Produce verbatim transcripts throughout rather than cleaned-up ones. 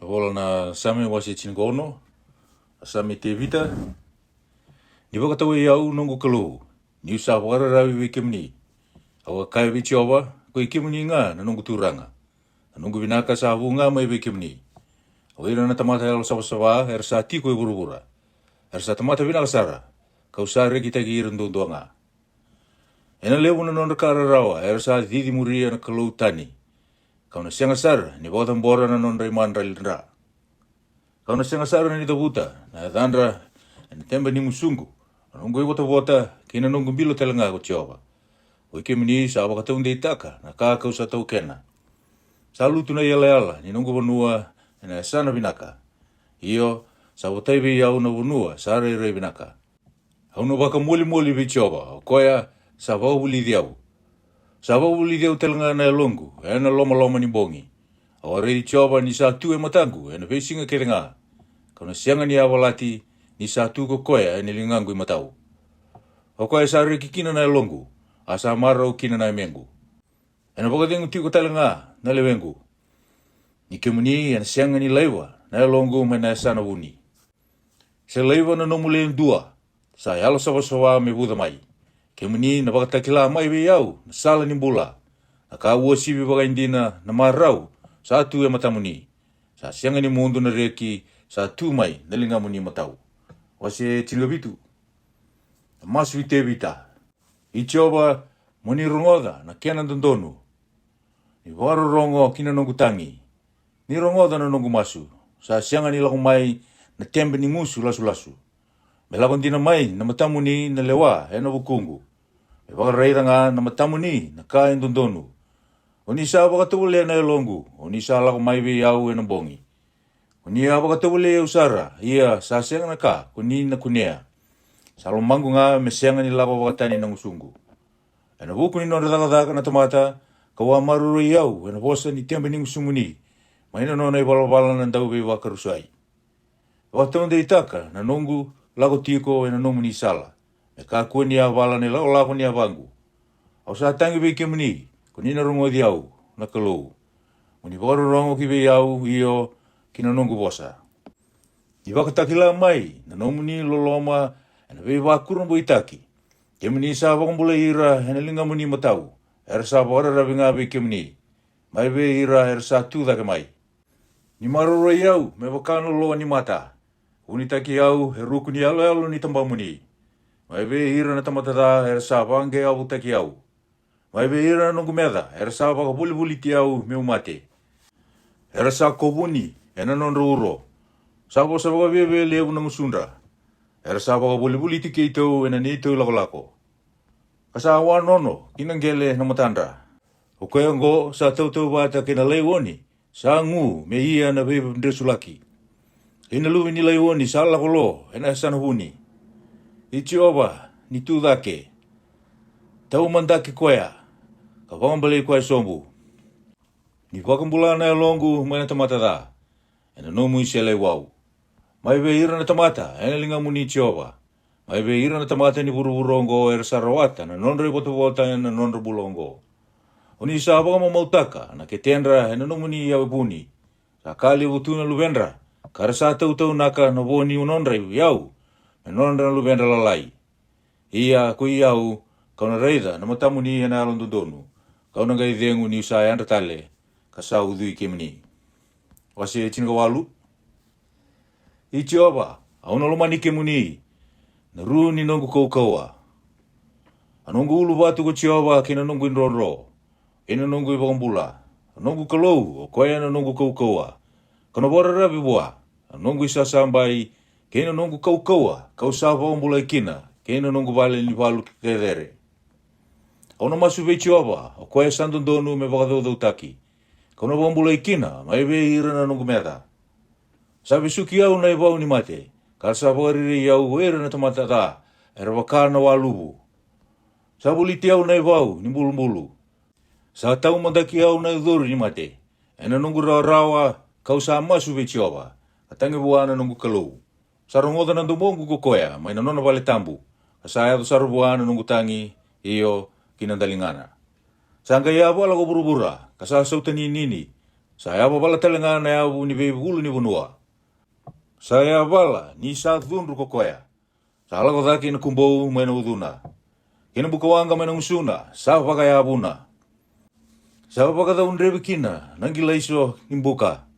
Vola na Same wase tinikaono. A Same i Tevita. Ni vakatawai au, noqu Kalou, niu sa vakararavi vei kemuni. Au a kaya vei Jiova, koi kemuni ga na noqu Turaga. Na noqu vinaka sa vu ga mai vei kemuni. O ira na tamata yalosavasava era sa tiko e vuravura, era sa tamata vinaka sara, kau sa rekitaki ira duadua ga. Ena levu na nodra ka rarawa era sa cicimuria na kalou tani. Kau na sega sara ni vakacabora na nodra imadrali dra. Kau na sega sara ni cavuta na yacadra ena tebe ni gusuqu, na noqu ivotavota kei na noqu bilo tale ga ko Jiova. Oi kemuni sa vakataudeitaka na ka kau sa taukena. Sa lutu na iyalayala ni noqu vanua ena yasana vinaka. Io, sa votai vei au na vanua sa rairai vinaka. Au na vakamolimoli vei Jiova, o koya sa vakavulici au. Sa vakavulici au tale ga na yaloqu ena lomaloma ni bogi. Au a raici Jiova ni sa tu e mataqu ena veisiga kece ga. Kau na sega ni yavalati ni sa tu ko koya ena ligaqu imatau. O koya sa reki kina na yaloqu, a sa marau kina na yamequ. Ena vakacegu tiko tale ga na lewequ. Ni kemuni ena sega ni laiva na yaloqu mai na yasana vuni, se laiva na nomu lewe dua. Sa yalosavasava me vuca mai. Kemuni na vakatakila mai vei au na sala ni bula. Na ka uasivi vakaidina na marau sa tu e matamuni. Sa sega ni mudu na reki sa tu mai na ligamuni matau. Wase tinikavitu. Na masu i Tevita. I Jiova, mo ni rogoca na kena dodonu. Ni vakarorogo ki na noqu tagi. Ni rogoca na noqu masu. Sa sega ni lako mai na tebe ni gusu lasulasu. Me lako dina mai na matamuni na lewa ena vukuqu. Me vakaraica ga na matamuni na ka e dodonu. O ni sa vakatovolea na yaloqu, o ni sa lako mai vei au ena bogi. O ni a vakatovolei au sara, ia sa sega na ka ko ni na kunea. Sa lomaqu ga me sega ni lako vakatani na gusuqu. Ena vuku ni nodra cakacaka na tamata, kau a maroroi au ena vosa ni tebe ni gusumuni, mai na nona ivalavala na dauveivakarusai. Vakataudeitaka na noqu lako tiko ena nomuni sala, me kakua ni yavala na ilakolako ni yavaqu. Au sa tagi vei kemuni, ko ni na rogoci au, na Kalou. Mo ni vakarorogo ki vei au, io, ki na noqu vosa. Ni vakatakila mai na nomuni loloma ena veivakurabuitaki. Kemuni sa vakabulai ira ena ligamuni matau, era sa vakararavi ga vei kemuni, mai vei ira era sa tu cake mai. Ni maroroi au me vaka na loa ni mata. Vunitaki au e ruku ni yaloyalo ni tabamuni. Mai vei ira na tamata ca era sa vaqeavutaki au. Mai vei ira na noqu meca era sa vakavolivoliti au meu mate. Era sa kovuni ena nodra uro. Sa vosa vakaviavia levu na gusudra. Era sa vakavolivoliti keitou ena neitou ilakolako. Ka sa wanono ki na qele na matadra. O koya oqo sa tautauvata kei na laioni sa gu me ia na veidresulaki, kei na luve ni laioni sa lako lo ena yasana vuni. I Jiova, ni tu cake, taumadaki koya, ka vakabalei koya sobu. Ni vakabula na yaloqu mai na tamata ca, ena nomu iseleiwau. Mai vei ira na tamata ena ligamuni, Jiova. Mai vei ira na tamata ni vuravura oqo era sa rawata na nodra ivotavota ena nodra bula oqo. O ni sa vakamamautaka na ketedra ena nomuni yavu vuni. Sa ka levu tu na luvedra, ka ra sa tautaunaka na vo ni nodra iyau me nodra na luvedra lalai. Ia ko i au, kau na raica na matamuni ena yalododonu, kau na qai cegu niu sa yadra tale, ka sa ucui kemuni. Wase tinikawalu. I Jiova, au na lomani kemuni, na ru ni noqu kaukauwa. A noqu uluvatu ko Jiova kei na noqu idrodro, kei na noqu ivakabula. A noqu Kalou, o koya na noqu kaukauwa, kau na vakararavi vua. A noqu isasabai kei na noqu kaukauwa, kau sa vakabulai kina, kei na noqu vale ni valu cecere. Au na masu vei Jiova, o koya sa dodonu me vakacaucautaki, kau na vakabulai kina mai vei ira na noqu meca. Sa vesuki au na ivau ni mate, ka sa vakarerei au ko ira na tamata ca era vaka na waluvu. Sa voliti au na ivau ni bulubulu. Sa taumadaki au na icori ni mate. Ena noqu rawarawa kau sa masu vei Jiova, ka tagi vua na noqu Kalou. Sa rogoca na domoqu ko koya mai na nona vale tabu, ka sa yaco sara vua na noqu tagi, io, ki na daligana. Sa qai yavala ko vuravura, ka sa sautaninini, Sa yavavala tale ga na yavu ni veivulu ni vanua. Sa yavala ni sa cudru ko koya. Sa lako cake na kubou mai na ucuna, kei na bukawaqa mai na gusuna sa vakayavuna. Sa vakacaudrevi kina na qilaiso ni buka.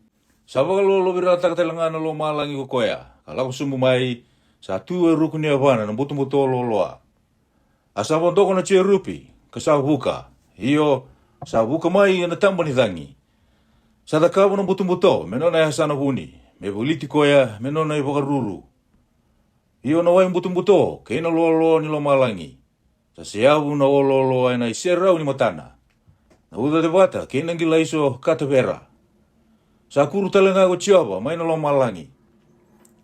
Sa vakalolovirataka tale ga na lomalagi ko koya, ka lako sobu mai, sa tu e ruku ni yavana na butobuto loaloa. A sa vodoka na jerupi, ka sa vuka, io, sa vuka mai e na taba ni cagi. Sa cakava na butobuto me nona yasana vuni, me voliti koya me nona ivakaruru. Io, na wai butobuto kei na loaloa ni lomalagi. Sa seyavu na olooloa e na iserau ni matana. Na uca cevata kei na qilaiso katavera. Sa kuru tale ga ko Jiova mai na lomalagi,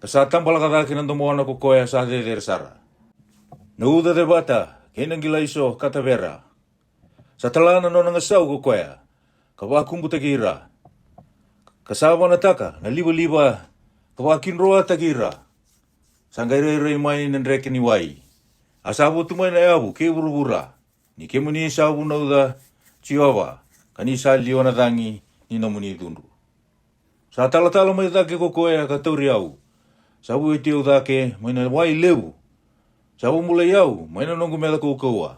ka sa tabalaka cake na domona ko koya sa cecere sara. Na uca cevata kei na qilaiso katavera. Sa tala na nona gasau ko koya, ka vakubutaki ira, ka sa vanataka na livaliva, ka vakidroataki ira. Sa qai rairai mai na dreke ni wai, a sa votu mai na yavu kei vuravura. Ni kemuni sa vunauca, Jiova, ka ni sa liwa na cagi ni nomuni cudru. Sa talatala mai cake ko koya ka tauri au. Sa vueti au cake mai na wai levu. Sa vakabulai au mai na noqu meca kaukauwa,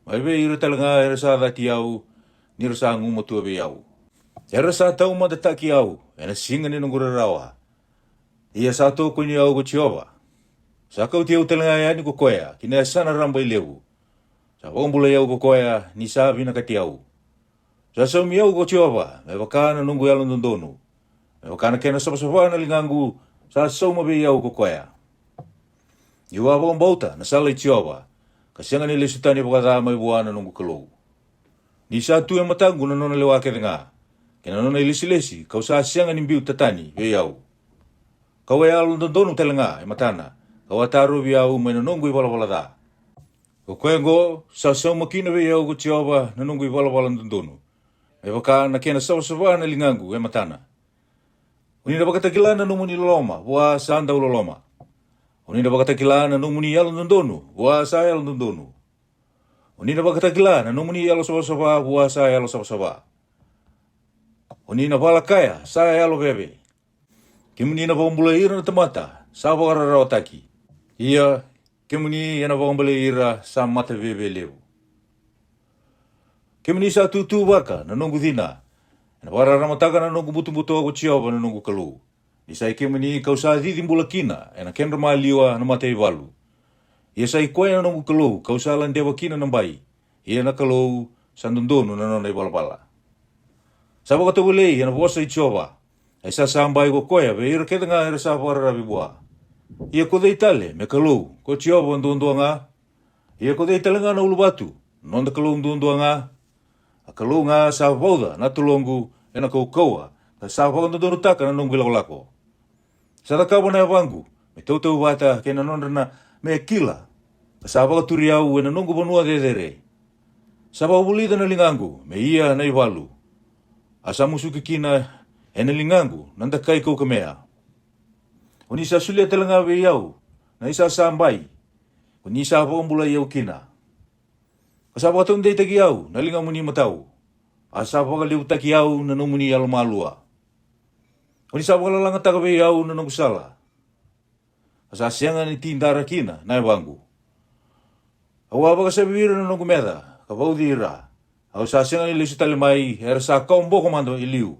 mai vei ira tale ga era sa cati au, ni ra sa gumatua vei au. Era sa taumadataki au e na siga ni noqu rarawa. Ia sa tokoni au ko Jiova. Sa kauti au tale ga yani ko koya ki na yasana raba i levu. Sa vakabulai au ko koya ni sa vinakati au. Sa saumi au ko Jiova me vaka na noqu yalododonu, me vaka na kena savasava na ligaqu. Sa sauma vei au ko koya. Ni'u a vakabauta na sala i Jiova, ka sega ni lesu tani vakaca mai vua na noqu Kalou. Ni sa tu e mataqu na nona lewa kece ga, kei na nona ilesilesi, ka'u sa sega ni biuta tani vei au. Ka'u a yalododonu tale ga e matana, ka'u a tarovi au mai na noqu ivalavala ca. O koya oqo sa sauma kina vei au ko Jiova na noqu ivalavala dodonu, me vaka na kena savasava na ligaqu e matana. O ni na vakatakila na nomuni loloma vua sa dau loloma. O ni na vakatakila na nomuni yalododonu vua sa yalododonu. O ni na vakatakila na nomuni yalo savasava vua sa yalo savasava. O ni na vala kaya sa yalo veve. Kemuni na vakabulai ira na tamata sa vakararawataki. Ia, kemuni ena vakabulai ira sa mata veve levu. Kemuni sa tutuvaka na noqu cina. Ena vakararamataka na noqu butobuto ko Jiova na noqu Kalou. Ni sa i kemuni ka'u sa cici bula kina ena kedra maliwa na mataivalu. Ia sa i koya na noqu Kalou ka'u sa ladeva kina na bai. Ia na Kalou sa dodonu na nona ivalavala. Sa vakatovolei ena vosa i Jiova. E sa sabai ko koya vei ira kece ga era sa vakararavi vua. Ia ko cei tale me Kalou, ko Jiova duadua ga? Ia ko cei tale ga na uluvatu, noda Kalou duadua ga? A Kalou ga sa vauca na toloqu ena kaukauwa, ka sa vakadodonutaka na noqu ilakolako. Sa cakava na yavaqu me tautauvata kei na nodra na me kila, ka sa vakaturi au ena noqu vanua cecere. Sa vakavulica na ligaqu me ia na ivalu, a sa musuki kina ena ligaqu na dakai kaukamea. O ni sa solia tale ga vei au na isasabai ko ni sa vakabulai au kina. Ka sa vakataudeitaki au na ligamuni matau, a sa vakalevutaki au na nomuni yalomalua. O ni sa vakalalagataka vei au na noqu sala, ka sa sega ni tidara kina na yavaqu. Au a vakasavi ira na noqu meca ka vauci ira. Au sa sega ni lesu tale mai, era sa kawaboko mada e liu.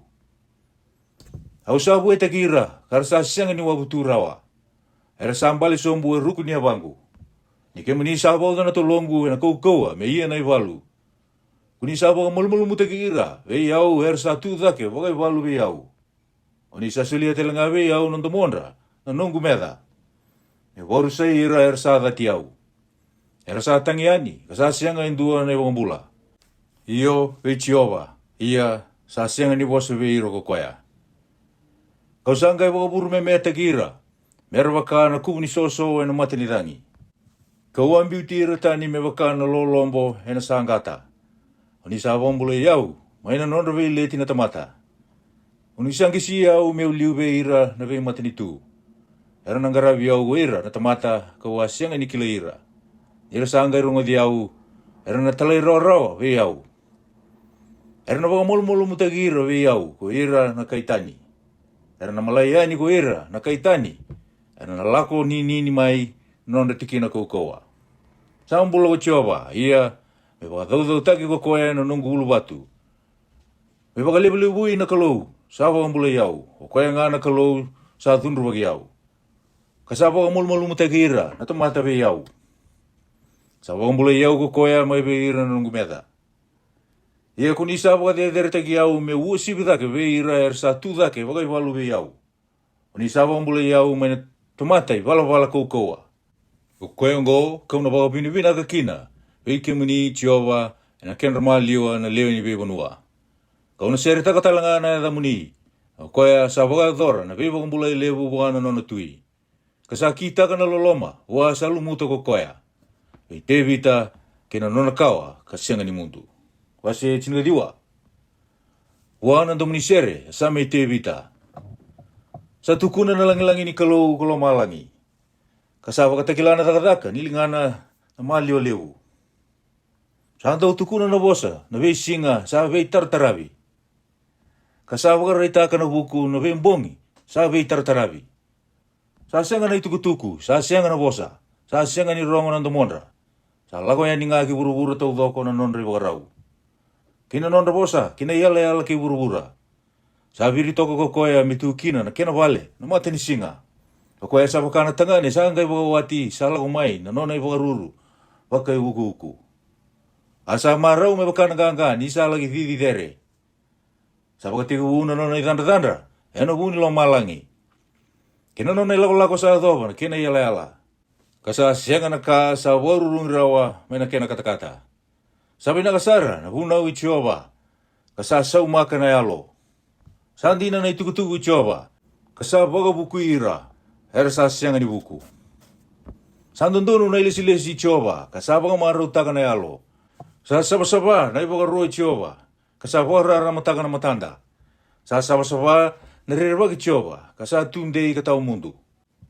Au sa vuetaki ira ka ra sa sega ni wavu tu rawa. Era sa bale sobu e ruku ni yavaqu. Ni kemuni sa vauca na toloqu ena kaukauwa me ia na ivalu. Ko ni sa vakamalumalumutaki ira vei au, era sa tu cake vakaivalu vei au. O ni sa solia tale ga vei au na domodra na noqu meca, me vakarusai ira era sa cati au. Era sa tagi yani ka sa sega e dua na ivakabula. Io, vei Jiova, ia sa sega ni vosa vei ira ko koya. Ka'u sa qai vakavurumemeataki ira me ra vaka na kuvu ni soso ena mata ni cagi. Ka'u a biuti ira tani me vaka na lolobo ena saqata. O ni sa vakabulai au mai na nodra veileti na tamata. O ni sa qisi au me'u liu vei ira na veimatanitu. Era na qaravi au ko ira na tamata ka'u a sega ni kilai ira. Ni ra sa qai rogoci au, era na talairawarawa vei au. Era na vakamalumalumutaki ira vei au ko ira na kai tani. Era na malai yani ko ira na kai tani. Era na lako ninini mai na nodra tikina kaukauwa. Sa bula ko Jiova, ia me vakacaucautaki ko koya na noqu uluvatu. Me vakalevulevui na Kalou sa vakabulai au, o koya ga na Kalou sa cudruvaki au, ka sa vakamalumalumutaki ira na tamata vei au. Sa vakabulai au ko koya mai vei ira na noqu meca. Ia ko ni sa vakaceceretaki au me uasivi cake vei ira era sa tu cake vakaivalu vei au. O ni sa vakabulai au mai na tamata ivalavala kaukauwa. O koya oqo kau na vakavinavinaka kina vei kemuni, Jiova, ena kedra maliwa na lewe ni veivanua. Kau na seretaka tale ga na yacamuni, o koya sa vakayacora na veivakabulai levu vua na nona tui, ka sa kitaka na loloma vua sa lumuta ko koya, vei Tevita kei na nona kawa ka sega ni mudu. Wase tinikaciwa. Vua na domo ni sere, a Same i Tevita. Sa tukuna na lagilagi ni Kalou ko lomalagi, ka sa vakatakila na cakacaka ni ligana na maliwa levu. Sa dau tukuna na vosa na veisiga sa veitarataravi, ka sa vakaraitaka na vuku na veibogi sa veitarataravi. Sa sega na itukutuku, sa sega na vosa, sa sega ni rogo na domodra. Sa lako yani ga ki vuravura taucoko na nodra ivakarau, kei na nodra vosa ki na iyalayala kei vuravura. Sa viri toka ko koya me tu kina na kena vale na matanisiga. O koya sa vaka na tagane sa qai vakawati sa lako mai na nona ivakaruru vakaiukuuku. A sa marau me vaka na qaqa ni sa laki cici cere. Sa vakatekivu na nona icadrocadro ena vu ni lomalagi, kei na nona ilakolako sa yacova na kena iyalayala. Ka sa sega na ka sa vakarurugi rawa mai na kena katakata. Sa vinaka sara na vunau i Jiova, ka sa saumaka na yalo. Sa dina na itukutuku i Jiova, ka sa vakavukui ira era sa sega ni vuku. Sa dodonu na ilesilesi i Jiova, ka sa vakamarautaka na yalo. Sa savasava na ivakaro i Jiova, ka sa vakararamataka na matada. Sa savasava na rerevaki Jiova, ka sa tudei ka tawa mudu.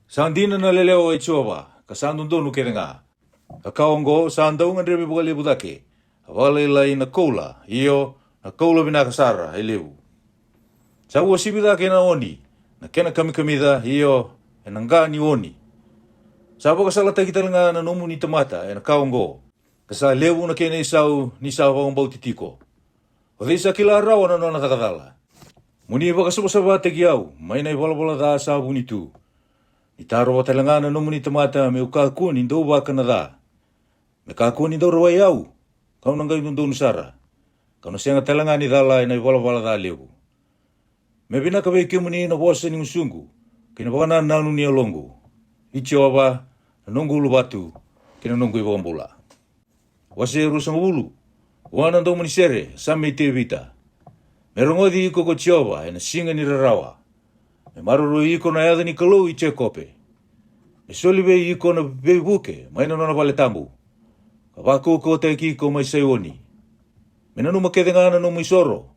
Sa dina na lelewa i Jiova, ka sa dodonu kece ga. A ka oqo sa dau gadrevi vakalevu cake, a vakalailai na koula, io, na koula vinaka sara e levu. Sa uasivi cake ena oni na kena kamikamica, io, ena qa ni oni. Sa vakasalataki tale ga na nomuni tamata ena ka oqo, ka sa levu na kena isau ni sa vakabauti tiko. O cei sa kila rawa na nona caka cala? Mo ni vakasavasavataki au mai na ivalavala ca sa vuni tu. Ni tarova tale ga na nomuni tamata me'u kakua ni dau vaka na ca, me kakua ni dau rawai au, ka'u na qai dodonu sara, ka'u na sega tale ga ni cala ena ivalavala ca levu. Me vinaka vei kemuni na vosa ni gusuqu, kei na vakanananu ni yaloqu, i Jiova, na noqu uluvatu, kei na noqu iVakabula. Wase ruasagavulu. Vua na domo ni sere, a Same i Tevita. Me rogoci iko ko Jiova ena siga ni rarawa. Me maroroi iko na yaca ni Kalou i Jekope. Me soli vei iko na veivuke mai na nona vale tabu, ka vakaukauwataki iko mai Saioni. Me nanuma kece ga na nomu isoro,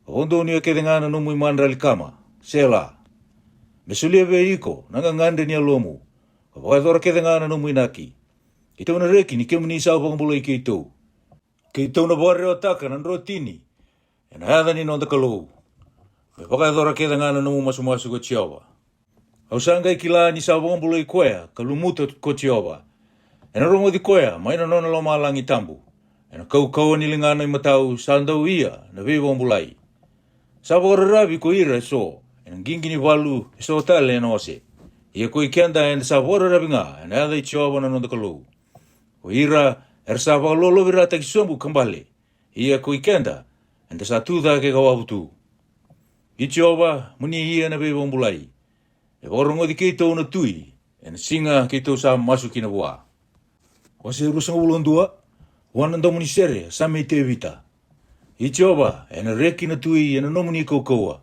ka vakadonuya kece ga na nomu imadrali kama. Sela. Me solia vei iko na gagadre ni yalomu, ka vakayacora kece ga na nomu inaki. Keitou na reki ni kemuni sa vakabulai keitou. Keitou na vakarewataka na drotini ena yaca ni noda Kalou. Me vakayacora kece ga na nomu masumasu ko Jiova. Au sa qai kila ni sa vakabulai koya ka lumuta ko Jiova. Ena rogoci koya mai na nona lomalagi tabu. Ena kaukauwa ni ligana imatau sa dau ia na veivakabulai. Sa vakararavi ko ira eso ena qiqi ni valu, eso tale ena ose. Ia ko i keda eda sa vakararavi ga ena yaca i Jiova na noda Kalou. O ira era sa vakalolovirataki sobu ka bale. Ia ko i keda eda sa tu cake ka wavu tu. I Jiova, mo ni ia na veivakabulai. E vakarogoci keitou na tui ena siga keitou sa masu kina vua. Wase ruasagavulu ka dua. Vua na domo ni sere, a Same i Tevita. I Jiova, ena reki na tui ena nomuni kaukauwa.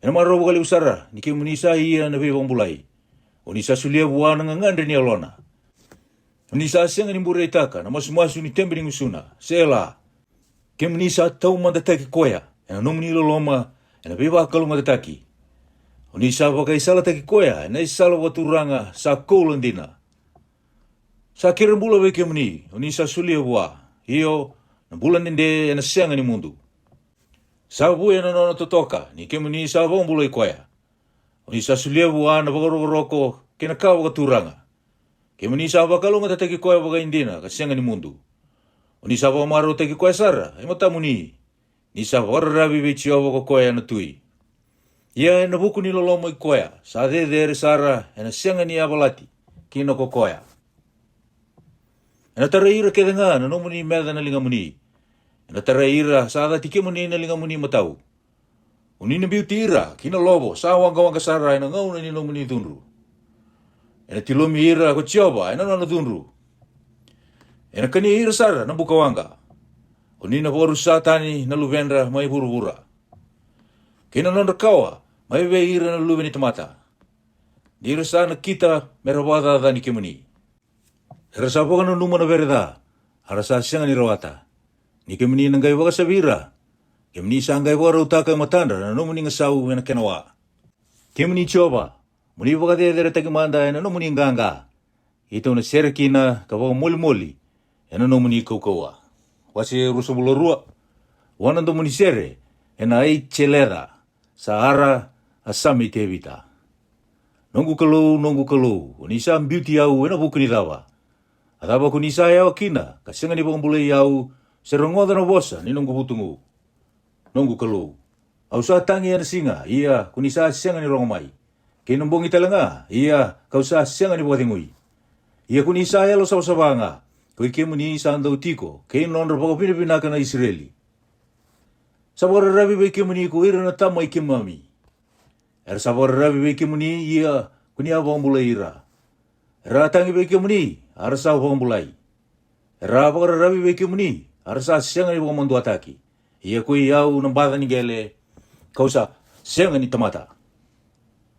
Ena marau vakalevu sara ni kemuni sa ia na veivakabulai. O ni sa solia vua na gagadre ni yalona. O ni sa sega ni bureitaka na masumasu ni tebe ni gusuna. Sela. Kemuni sa taumadataki koya ena nomuni loloma, ena veivakalougatataki. O ni sa vakaisalataki koya ena isala vakaturaga sa koula dina. Sa kere bula vei kemuni o ni sa solia vua, io, na bula dede ena sega ni mudu. Sa vuya na nona totoka, ni kemuni sa vakabulai koya. O ni sa solia vua na vakarokoroko kei na ka vakaturaga. Kemuni sa vakalougatataki koya vakaidina ka sega ni mudu. O ni sa vakamarautaki koya sara e matamuni. Ni sa vakararavi vei Jiova ko koya na tui. Ia ena vuku ni loloma i koya sa cecere sara, ena sega ni yavalati kina ko koya. Ena tarai ira kece ga na nomuni meca na ligamuni. Ena tarai ira sa cati kemuni na ligamuni matau. O ni na biuti ira ki na lovo sa waqawaqa sara ena gauna ni nomuni cudru. Ena tilomi ira ko Jiova ena nona cudru. Ena kania ira sara na buka waqa. O ni na vakarusa tani na luvedra mai vuravura, kei na nodra kawa mai vei ira na luve ni tamata. Ni ra sa nakita me ra vakacacani kemuni. Era sa vakananuma na vere ca, a ra sa sega ni rawata. Ni kemuni na qai vakasavi ira, kemuni sa qai vakarautaka e matadra na nomuni gasau ena kena wa. Kemuni Jiova, mo ni vakaceceretaki mada ena nomuni qaqa. Keitou na sere kina ka vakamolimoli ena nomuni kaukauwa. Wase ruasagavulu ka rua. Vua na domo ni sere ena Ai-jeleca, sa ara a Same i Tevita. Noqu Kalou, noqu Kalou, o ni sa biuti au ena vuku ni cava? A cava ko ni sa yawa kina ka sega ni vakabulai au, se rogoca na vosa ni noqu vutugu? Noqu Kalou, au sa tagi ena siga, ia ko ni sa sega ni rogo mai, kei na bogi tale ga, ia kau sa sega ni vakacegui. Ia ko ni sa yalo savasava ga, ko i kemuni sa dau tiko kei nodra vakavinavinaka na Isireli. Sa vakararavi vei kemuni ko ira na tama i keimami. Era sa vakararavi vei kemuni, ia ko ni a vakabulai ira. Era a tagi vei kemuni, a ra sa vakabulai. Era a vakararavi vei kemuni, a ra sa sega ni vakamaduataki. Ia ko i au na baca ni qele, kau sa sega ni tamata.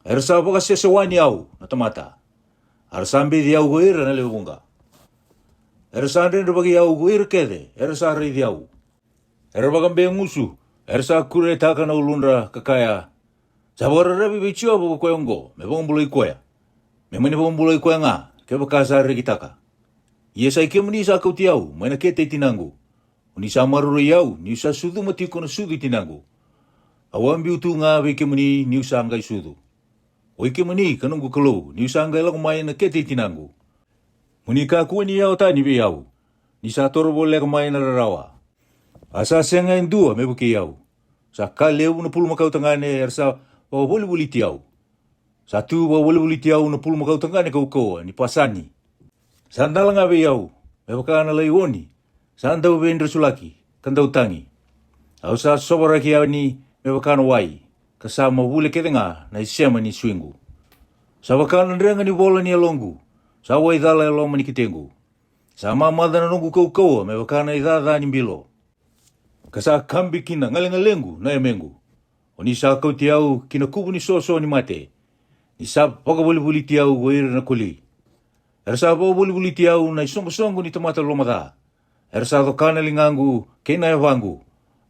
Era sa vakasesewani au na tamata, a ra sa beci au ko ira na lewe vuqa. Era sa dredrevaki au ko ira kece era sa raici au. Era vakabegusu, era sa kuretaka na uludra ka kaya, sa vakararavi vei Jiova ko koya oqo me vakabulai koya. Me mani vakabulai koya ga kevaka sa rekitaka. Ia sa i kemuni sa kauti au mai na kete i tinaqu. O ni sa maroroi au niu sa sucuma tiko na sucu i tinaqu. Au a biu tu ga vei kemuni niu sa qai sucu. Oi kemuni ka noqu Kalou, niu sa qai lako mai na kete i tinaqu. Mo ni kakua ni yawa tani vei au, ni sa toro voleka mai na rarawa. A sa sega e dua me vukei au. Sa ka levu na pulumakau tagane era sa vakavolivoliti au. Sa tu vakavolivoliti au na pulumakau tagane kaukauwa ni Pasani. Sa dala ga vei au me vaka na laioni, sa dau veidresulaki ka dau tagi. Au sa sovaraki yani me vaka na wai, ka sa mavule kece ga na isema ni suiqu. Sa vaka na drega ni vola ni yaloqu, sa waicala e loma ni ketequ. Sa mamaca na noqu kaukauwa me vaka na icaca ni bilo, ka sa kabi ki na galeqalequ na yamequ. O ni sa kauti au ki na kuvu ni soso ni mate. Ni sa vakavolivoliti au ko ira na koli. Era sa vakavolivoliti au na isoqosoqo ni tamata lomaca. Era sa coka na ligaqu kei na yavaqu.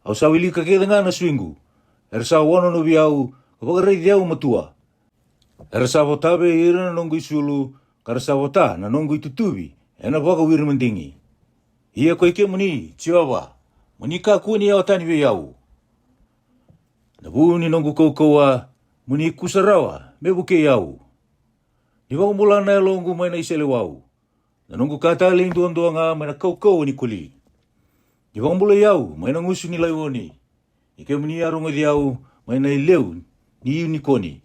Au sa wilika kece ga na suiqu. Era sa wanonovi au ka vakaraici au matua. Era sa vota vei ira na noqu isulu, ka ra sa vota na noqu itutuvi ena vakawiri madigi. Ia ko i kemuni, Jiova, mo ni kakua ni yawa tani vei au. Na vu ni noqu kaukauwa, mo ni kusarawa me vukei au. Ni vakabula na yaloqu mai na iseleiwau, na noqu ka talei duadua ga mai na kaukauwa ni koli. Ni vakabulai au mai na gusu ni laioni. Ni kemuni a rogoci au mai na ileu ni iunikoni.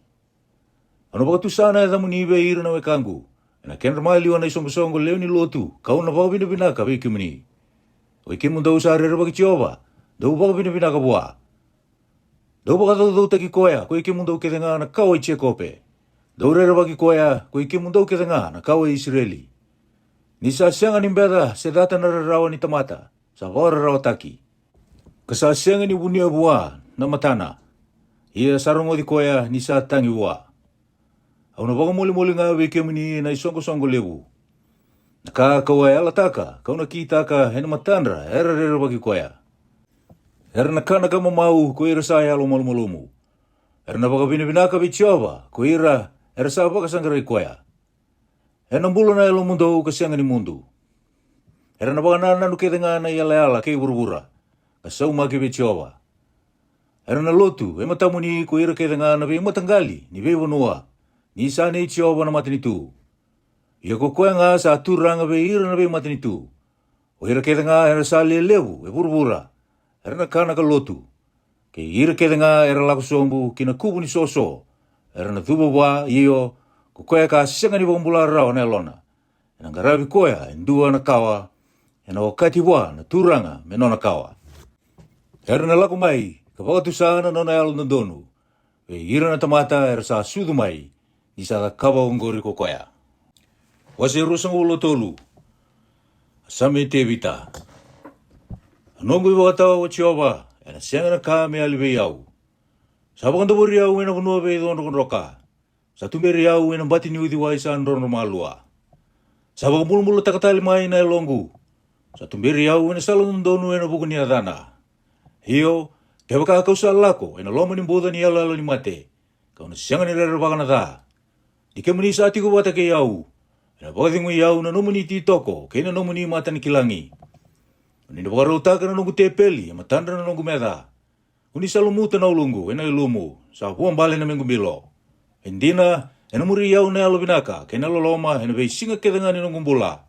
Au na vakatusa na yacamuni vei ira na wekaqu, ena kedra maliwa na isoqosoqo lewe ni lotu, kau na vakavinavinaka vei kemuni. Oi kemudou sa rerevaki Jiova, dou vakavinavinaka vua. Dou vakacaucautaki koya, ko i kemudou kece ga na kawa i Jekope. Dou rerevaki koya, ko i kemudou kece ga na kawa i Isireli. Ni sa sega ni beca se cata na rarawa ni tamata sa vakararawataki, ka sa sega ni vunia vua na matana. Ia sa rogoci koya ni sa tagi vua. Au na vakamolimoli ga vei kemuni ena isoqosoqo levu. Na ka kau a yalataka kau na kitaka ena matadra era rerevaki koya. Era na kana ka mamau ko ira sa yalo malumalumu. Era na vakavinavinaka vei Jiova ko ira era sa vakasaqarai koya. Ena bula na yalomudou ka sega ni mudu. Era na vakanananu kece ga na iyalayala kei vuravura, ka saumaki vei Jiova. Era na lotu e matamuni ko ira kece ga na veimataqali ni veivanua, ni sa nei Jiova na matanitu. Ia ko koya ga sa turaga vei ira na veimatanitu. O ira kece ga era sa lelevu e vuravura, era na kana ka lotu. Kei ira kece ga era lako sobu ki na kuvu ni soso, era na cuva vua, io, ko koya ka sega ni vakabula rawa na yalona. Ena qaravi koya e dua na kawa, ena okati vua na turaga me nona kawa. Era na lako mai ka vakatusa na nona yalododonu vei ira na tamata era sa sucu mai, ni sa cakava oqori ko koya. Wase ruasagavulu tolu. A Same i Tevita. A noqu ivakatawa, o Jiova, ena sega na ka me yali vei au. Sa vakadavori au ena vanua veico drokadroka. Sa tuberi au ena bati ni uciwai sa drodro malua. Sa vakabulabulataka tale mai na yaloqu. Sa tuberi au ena sala dodonu ena vuku ni yacana. Io, kevaka kau sa lako ena loma ni buca ni iyaloyalo ni mate, kau na sega ni rerevaka na ca. Ni kemuni sa tiko vata kei au, ena vakacegui au na nomuni ititoko kei na nomuni matanikilagi. Ni na vakarautaka na noqu tepeli e matadra na noqu meca. Ko ni sa lumuta na uluqu ena ilumu, sa vuabale na mequ bilo. E dina, ena muri au na yalovinaka kei na loloma ena veisiga kece ga ni noqu bula.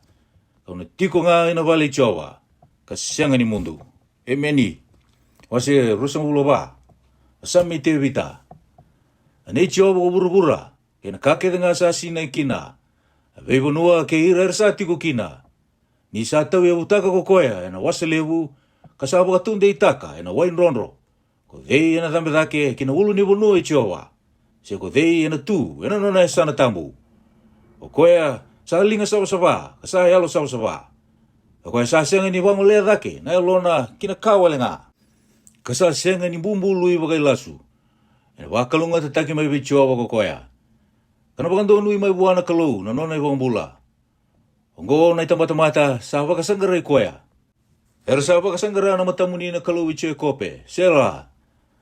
Kau na tiko ga ena vale i Jiova, ka sega ni mudu. Emeni. Wase ruasagavulu va. A Same i Tevita. A nei Jiova ko vuravura kei na ka kece ga sa sinai kina, a veivanua kei ira era sa tiko kina. Ni sa tauyavutaka ko koya ena wasa levu, ka sa vakataudeitaka ena wai drodro. Ko cei ena cabe cake ki na ulunivanua i Jiova? Se ko cei ena tu ena nona yasana tabu? O koya sa liga savasava ka sa yalo savasava. O koya sa sega ni vagolea cake na yalona ki na ka wale ga, ka sa sega ni bubului vakailasu. Ena vakalougatataki mai vei Jiova ko koya, ka na vakadonui mai vua na Kalou na nona ivakabula. Oqo na itabatamata sa vakasaqarai koya. Era sa vakasaqara na matamuni na Kalou i Jekope. Sela.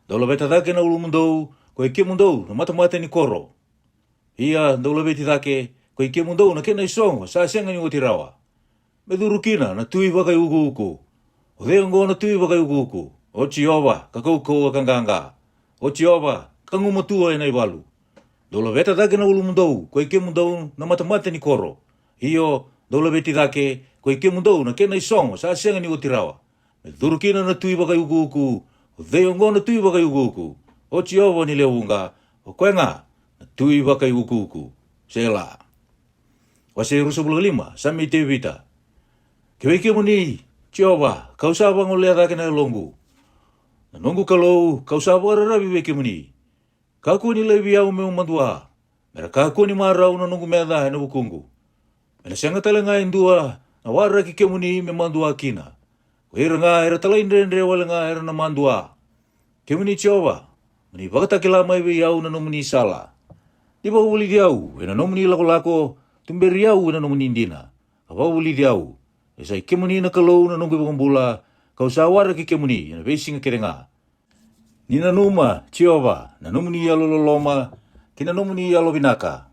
Dou laveta cake na ulumudou, ko i kemudou na matamata ni koro. Ia dou laveti cake, ko i kemudou na kena isogo sa sega ni oti rawa. Me curu kina na tui vakaiukuuku. O cei oqo na tui vakaiukuuku? O Jiova, ka kaukauwa ka qaqa. O Jiova, ka gumatua ena ivalu. Dou laveta cake na ulumudou, ko i kemudou na matamata ni koro. Io, dou laveti cake, ko i kemudou na kena isogo sa sega ni oti rawa. Me curu kina na tui vakaiukuuku. O cei oqo na tui vakaiukuuku? O Jiova ni lewe vuqa, o koya ga na tui vakaiukuuku. Sela. Wase ruasagavulu ka lima. Same i Tevita. Ki vei kemuni, Jiova, kau sa vagolea cake na yaloqu. Na noqu Kalou, kau sa vakararavi vei kemuni. Kakua ni laivi au meu madua, me ra kakua ni marau na noqu meca ena vukuqu. Me na sega tale ga e dua na waraki kemuni me madua kina. Ko ira ga era talaidredre wale ga era na madua. Kemuni Jiova, mo ni vakatakila mai vei au na nomuni sala. Ni vakavulici au ena nomuni lakolako, tuberi au ena nomuni dina, ka vakavulici au. E sa i kemuni na Kalou na noqu ivakabula, kau sa waraki kemuni ena veisiga kece ga. Ni nanuma, Jiova, na nomuni yalololoma kei na nomuni yalovinaka.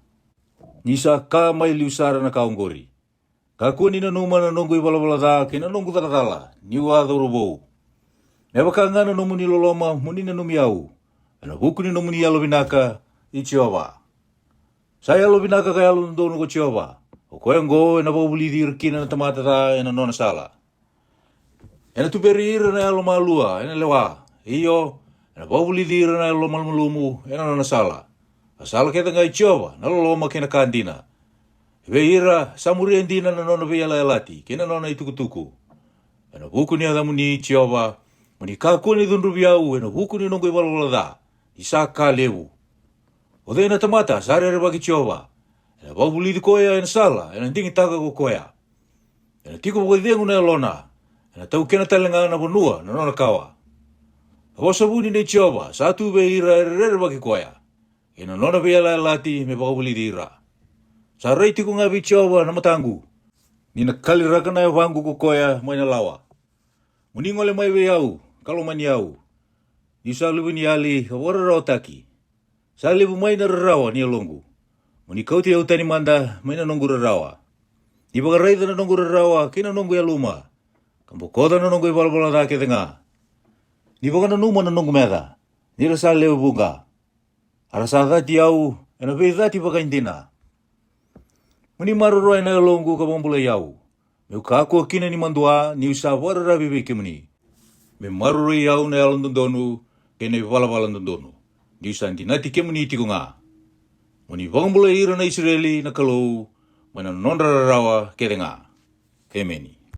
Ni sa ka mai liu sara na ka oqori. Kakua ni nanuma na noqu ivalavala ca kei na noqu caka cala niu a cauravou. Me vaka ga na nomuni loloma mo ni nanumi au, ena vuku ni nomuni yalovinaka, i Jiova. Sa yalovinaka ka yalododonu ko Jiova. O koya oqo ena vakavulici ira kina na tamata ca ena nona sala. Ena tuberi ira na yalomalua ena lewa, io, ena vakavulici ira na yalomalumalumu ena nona sala. A sala kece ga i Jiova na loloma kei na ka dina. E vei ira sa muria dina na nona veiyalayalati kei na nona itukutuku. Ena vuku ni yacamuni, Jiova, mo ni kakua ni cudruvi au ena vuku ni noqu ivalavala ca, ni sa ka levu. O cei na tamata sa rerevaki Jiova? Ena vakavulici koya ena sala ena digitaka ko koya. Ena tiko vakacegu na yalona, ena taukena tale ga na vanua na nona kawa. A vosa vuni nei Jiova sa tu vei ira era rerevaki koya, kei na nona veiyalayalati me vakavulici ira. Sa rai tiko ga vei Jiova na mataqu. Ni na kaliraka na yavaqu ko koya mai na lawa. Mo ni gole mai vei au, ka lomani au. Niu sa luve ni yali ka vakararawataki. Sa levu mai na rarawa ni yaloqu. Mo ni kauti au tani mada mai na noqu rarawa. Ni vakaraica na noqu rarawa kei na noqu yaluma, ka bokoca na noqu ivalavala ca kece ga. Ni vakananuma na noqu meca, ni ra sa lewe vuqa, a ra sa cati au e na veicati vakaidina. Mo ni maroroya na yaloqu ka vakabulai au, me'u kakua kina ni madua, ni'u sa vakararavi vei kemuni. Me maroroi au na yalododonu kei na ivalavala dodonu, ni'u sa dinati kemuni tiko ga. Mo ni vakabulai ira na Isireli na Kalou mai na nodra rarawa kece ga. Emeni.